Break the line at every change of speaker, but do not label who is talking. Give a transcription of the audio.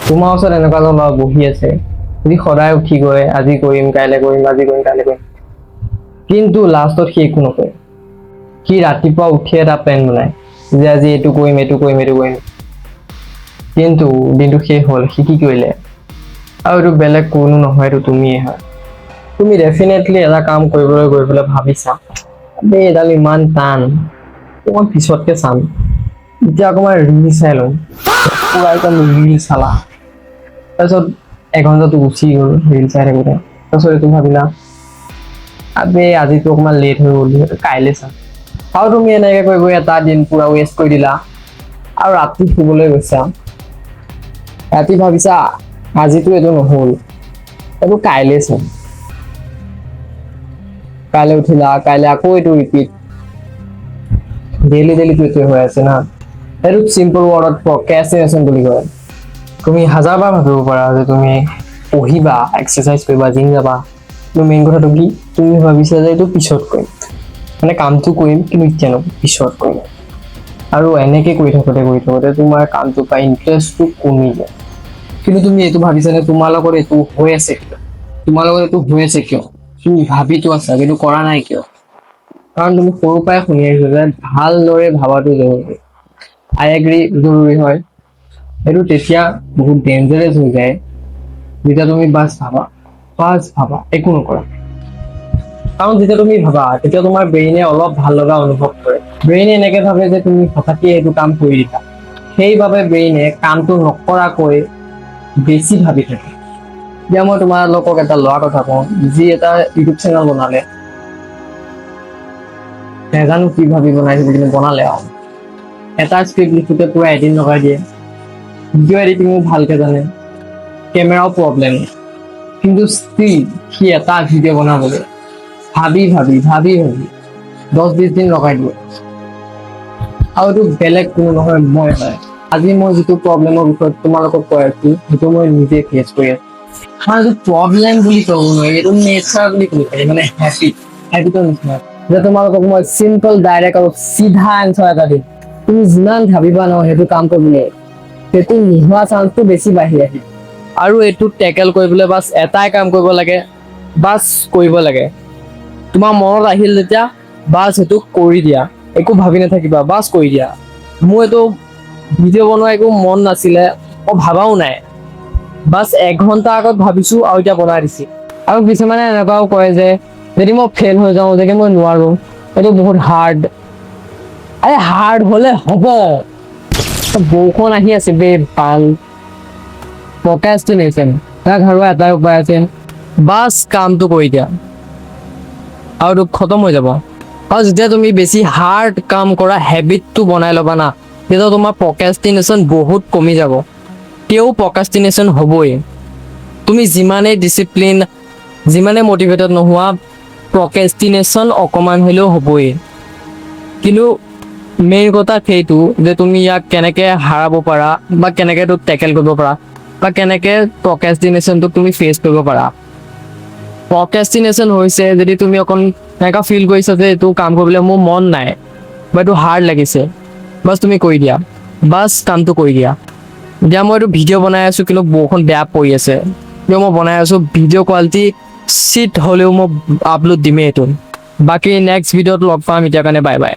তোমাৰ ওচৰত এনেকুৱা এজন ল'ৰা বহি আছে, যি সদায় উঠি গৈ আজি কৰিম, কাইলৈ কৰিম, আজি কৰিম, কাইলৈ কৰিম, কিন্তু লাষ্টত সি একো নকৰে। সি ৰাতিপুৱা উঠি এটা প্লেন বনায় যে আজি এইটো কৰিম, এইটো কৰিম, এইটো কৰিম, কিন্তু দিনটো শেষ হ'ল, সি কি কৰিলে? আৰু এইটো বেলেগ কোনো নহয়, এইটো তুমিয়ে হয়। তুমি ডেফিনেটলি এটা কাম কৰিবলৈ গৈ পেলাই ভাবিছা, "আবে, এইডাল ইমান টান, অকণমান পিছতকে চাম, এতিয়া অকণমান ৰিল চাই লওঁ।" পুৰা একদম ৰিল চালা, তাৰপিছত এঘণ্টাটো গুচি গ'ল ৰিল চাই থাকোঁতে। তাৰপিছত এইটো ভাবিলা, আবে, আজিতো অকণমান লেট হৈ গ'ল, সেইটো কাইলৈ চাম। আৰু তুমি এনেকৈ কৈ গৈ এটা দিন পুৰা ৱেষ্ট কৰি দিলা। আৰু ৰাতি শুবলৈ গৈছা, ৰাতি ভাবিছা, আজিতো এইটো নহ'ল, এইটো কাইলৈ চাম। কাইলৈ উঠিলা, কাইলৈ আকৌ এইটো ৰিপিট। ডেইলি ডেইলিটো এইটোৱে হৈ আছে না। এইটো চিম্পল ৱৰ্ডত প্ৰক্ৰেষ্টিনেশ্যন বুলি কয়। তুমি হাজাৰবাৰ ভাবিব পাৰা যে তুমি পঢ়িবা, এক্সাৰচাইজ কৰিবা, জিম যাবা, কিন্তু মেইন কথাটো কি? তুমি ভাবিছা যে এইটো পিছত কৰিম, মানে কামটো কৰিম, কিন্তু এতিয়া নকৰোঁ, পিছত কৰিম। আৰু এনেকে কৰি থাকোঁতে কৰি থাকোঁতে তোমাৰ কামটোৰ পৰা ইণ্টাৰেষ্টটো কমি যায়। কিন্তু তুমি এইটো ভাবিছানে, তোমাৰ লগত এইটো হৈ আছে কিয়? তোমাৰ লগত এইটো হৈ আছে কিয়? তুমি ভাবিতো আছা, কিন্তু কৰা নাই কিয়? কাৰণ তুমি সৰুৰ পৰাই শুনি আহিছা যে ভালদৰে ভাবাটো জৰুৰী। আই এগ্ৰি, জৰুৰী হয়। সেইটো তেতিয়া বহুত ডেঞ্জাৰাছ হৈ যায়, যেতিয়া তুমি বাছ ভাবা, বাছ ভাবা, একো নকৰা। কাৰণ যেতিয়া তুমি ভাবা, তেতিয়া তোমাৰ ব্ৰেইনে অলপ ভাল লগা অনুভৱ কৰে। ব্ৰেইনে এনেকে ভাবে যে তুমি সঁচাকে এইটো কাম কৰি দিলা। সেইবাবে ব্ৰেইনে কামটো নকৰাকৈ বেছি ভাবি থাকে। এতিয়া মই তোমালোকক এটা ল'ৰা কথা কওঁ, যি এটা ইউটিউব চেনেল বনালে। নাজানো কি ভাবি বনাইছিল, কিন্তু বনালে। আৰু এটা স্ক্ৰিপ্ট লিখোঁতে পুৰা এদিন লগাই দিয়ে। ভিডিঅ' এডিটিঙো ভালকে জানে, কেমেৰাও প্ৰব্লেম, কিন্তু ষ্টিল সি এটা ভিডিঅ' বনাবলৈ ভাবি ভাবি ভাবি ভাবি 10-20 দিন লগাই দিয়ে। আৰু এইটো বেলেগ কোনো নহয়, মই হয়। আজি মই যিটো প্ৰব্লেমৰ বিষয়ত তোমালোকক কৈ আছো, সেইটো মই নিজে ফেচ কৰি আছো। মানে এইটো প্ৰব্লেম বুলি ক'ব নোৱাৰি, এইটো নেচাৰ বুলি ক'ব পাৰি, মানে হেবিটৰ নিচিনা যে তোমালোকক মই চিম্পল, ডাইৰেক্ট আৰু চিধা এনচাৰ এটা দিম। তুমি যিমান ভাবিবা ন সেইটো কাম কৰিবলৈ, সেইটো নোহোৱা চান্সটো বেছি বাঢ়ি আহে। আৰু এইটো টেকেল কৰিবলৈ বাছ এটাই কাম কৰিব লাগে, বাছ কৰিব লাগে। তোমাৰ মনত আহিল যেতিয়া, বাছ সেইটো কৰি দিয়া। একো ভাবি নাথাকিবা, বাছ কৰি দিয়া। মোৰ এইটো ভিডিঅ' বনোৱা একো মন নাছিলে, মই ভাবাও নাই, বাছ এঘণ্টা আগত ভাবিছো আৰু এতিয়া বনাই দিছো।
আৰু কিছুমানে এনেকুৱাও কয় যে যদি মই ফেইল হৈ যাওঁ, যদি মই নোৱাৰো, এইটো বহুত হাৰ্ড। আৰে, হাৰ্ড হলে হ'ব। বৰষুণ আহি আছে বে বাল। প্ৰক্ৰেষ্টিনেশ্যন, তাক হাৰোৱা এটাই উপায় আছে।
বাছ কামটো কৰি দিয়া আৰু এইটো খতম হৈ যাব। আৰু যেতিয়া তুমি বেছি হাৰ্ড কাম কৰা হেবিটটো বনাই ল'বা না, তেতিয়া তোমাৰ প্ৰক্ৰেষ্টিনেশ্যন বহুত কমি যাব। তেও প্ৰক্ৰেষ্টিনেশ্যন হ'বই। তুমি যিমানেই ডিচিপ্লিন, যিমানেই মটিভেটেড নোহোৱা, প্ৰক্ৰেষ্টিনেশ্যন অকণমান হ'লেও হ'বই। কিন্তু মেইন কথা সেইটো যে তুমি ইয়াক কেনেকৈ হাৰাব পাৰা বা কেনেকৈ এইটো টেকেল কৰিব পাৰা বা কেনেকৈ প্ৰক্ৰেষ্টিনেশ্যনটোক তুমি ফেচ কৰিব পাৰা। প্ৰক্ৰেষ্টিনেশ্যন হৈছে যদি তুমি অকণ এনেকুৱা ফিল কৰিছা যে এইটো কাম কৰিবলৈ মোৰ মন নাই বা এইটো হাৰ্ড লাগিছে, বাছ তুমি কৰি দিয়া, বাছ কামটো কৰি দিয়া। এতিয়া মই এইটো ভিডিঅ' বনাই আছোঁ, কিন্তু বৰষুণ বেয়া পৰি আছে। কিয় মই বনাই আছোঁ, ভিডিঅ' কোৱালিটি চিট হ'লেও মই আপলোড দিমেই এইটো। বাকী নেক্সট ভিডিঅ'ত লগ পাম, এতিয়া কাৰণে বাই বাই।